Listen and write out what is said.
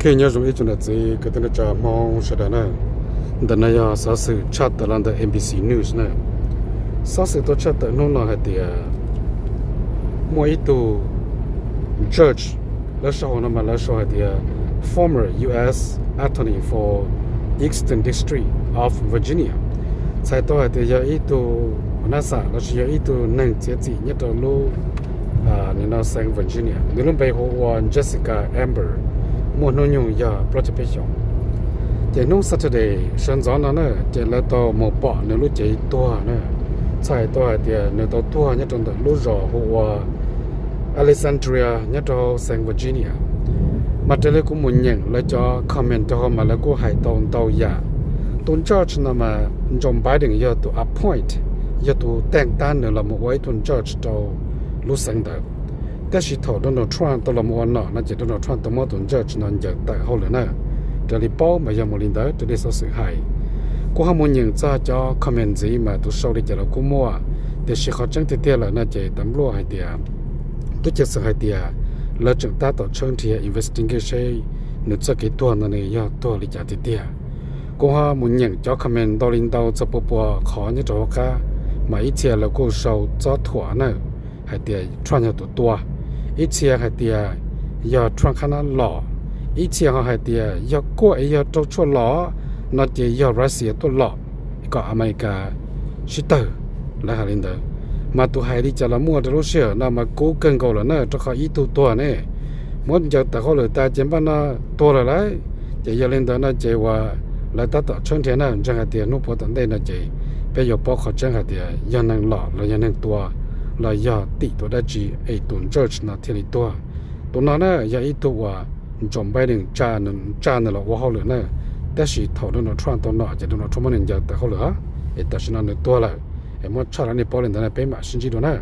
Nyob zoo ib tsoom niam txiv kwv tij neej tsa Hmoob sawv daws na. Ntawm no yog xov xwm tshaj tawm los ntawm A B C News na. Xov xwm tau tshaj tawm hnub no hais tias muaj ib tug judge, lawv sau hauv no mas lawv sau hais tias former U S Attorney for Eastern District of Virginia, txhais tau hais tias yog ib tug nab xam lossis yog ib tug neeg txiav txim nyob rau lub no xeev Virginia, nws lub npe hu ua Jessica Amber, muaj hnub nyoog yog plaub caug peb xyoos. Ces hnub Saturday sawv ntxov no na ces lawv tau mus pom nws lub cev tuag na. Txhais tau hais tias nws tau tuag nyob rau ntawm lub zos hu ua Alexandria nyob rau xeev Virginia. Mas raws li kuv mus nyeem lawv cov comment rau hauv mas lawv kuj hais tau ntau yam. Tus judge no mas Joe Biden yog tus appoint, yog tus teej tab nws los mus ua ib tug judge rau lub xeev ntawd. Tab sis thaum Donald Trump tau los mus ua nom no ces Donald Trump tau muab tus judge no ncaws tawm hauj lwm na. Raws li paub mas yog mus li ntawd raws li xov xwm hais. Kuv ho mus nyeem txog cov comment ntxiv mas tus sau li cas los kuj muaj, tiam sis qhov tseeb tiag tiag lawm no ces tas npluaj hais tias, tub ceev xwm hais tias lawv tseem tab tom tshawb nrhiav investigate seb nws txoj kev tuag no nws yog tuag li cas tiag tiag. Kuv ho mus nyeem cov comment ntau li ntau txog pua pua qhov nyob rau hauv qab, mas ib txhia lawv kuj sau txob thuam na, hais tias Trump yog tus tua, ib txhia hais tias yog Trump qhab nab los, ib txhia ho hais tias yog kuaj es yog rau tshuaj los no ces yog Russia tuaj los kom America sib tawg, lawv hais li ntawd. Mas tus hais li cas los muaj rau lub sij hawm no mas kub kawg nkaus lawm na, rau qhov ib tug tuag ne, muab ncaws tawm hauj lwm tas ces npaj no tuag lawm lauj. Ces yog li ntawd no ces uas lawv tab tom tshawb nrhiav na, ntseeg hais tias hnub puav tom ntej no ces peb yuav paub qhov tseeb hais tias yog neeg los los yog neeg tua los yog tim tus dab tsi es tus judge no thiaj li tuag. Tus no na yog ib tug uas Joe Biden tsa nws los ua hauj lwm na, tab sis thaum Donald Trump tau nom ces Donald Trump muab nws ncaws tawm hauj lwm os, es tam sim no nws tuag lawm. Es muab tshaj rau nej paub li ntawd na, peb mam sib ntsib dua na.